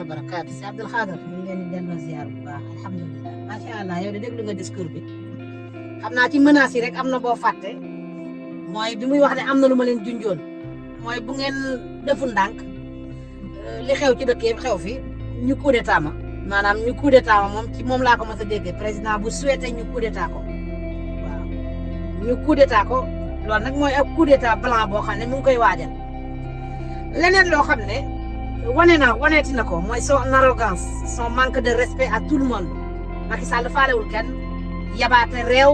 barakaatu si Abdul Xaadir ñu ngi leen di delloo ziar bu baax alhamdulilah macha allah yow de déglu nga discours bi xam naa ci menaces yi rek am na boo fàtte mooy bi muy wax ne am na lu ma leen junjoon mooy bu ngeen deful ndànk li xew ci dëkk yëpp xew fi ñu coup d'état ma maanaam ñu coup d'état ma moom ci moom laa ko mos a déggee président bu souhaité ñu coup d'état ko waaw ñu coup d'état ko loolu nag mooy ak coup d'état blanc boo xam ne mu ngi koy waajal leneen loo xam ne waneeti na ko mooy son arrogance son manque de respect à tout le monde Macky Sall faalewul kenn yabaate réew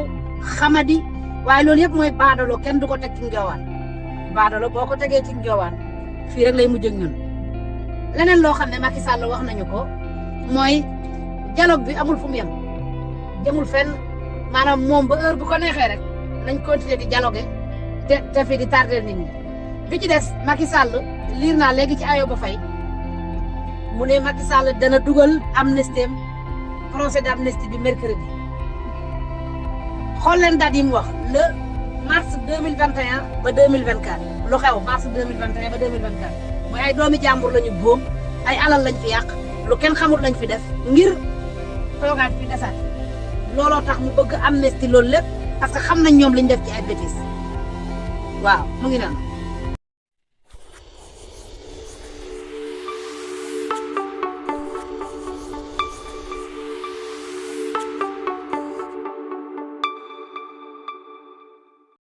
xamadi waaye loolu yëpp mooy baadalo kenn du ko teg ci njoowaan baadalo boo ko tegee ci njoowaan fii rek lay mujj ak ñun leneen loo xam ne Macky Sall wax nañu ko mooy dialogue bi amul fu mu yem jëmul fenn maanaam moom ba heure bu ko neexee rek nañ continuer di dialoguer te fi di tardel nit ñi bi ci des Macky Sall liir naa léegi ci Ayoba Faye mu ne Macky Sall dana dugal amnistie procès d'amnistie bi mercredi xool leen date yi mu wax le mars 2021 ba 2024 lu xew mars 2021 ba 2024 mooy ay doomi jàmbur lañu boom ay alal lañ fi yàq lu kenn xamul lañ fi def ngir toogaat fi desaat looloo tax mu bëgg amnistie loolu lépp parce que xam nañ ñoom liñ def ci ay bêtises waaw mu ngi noonu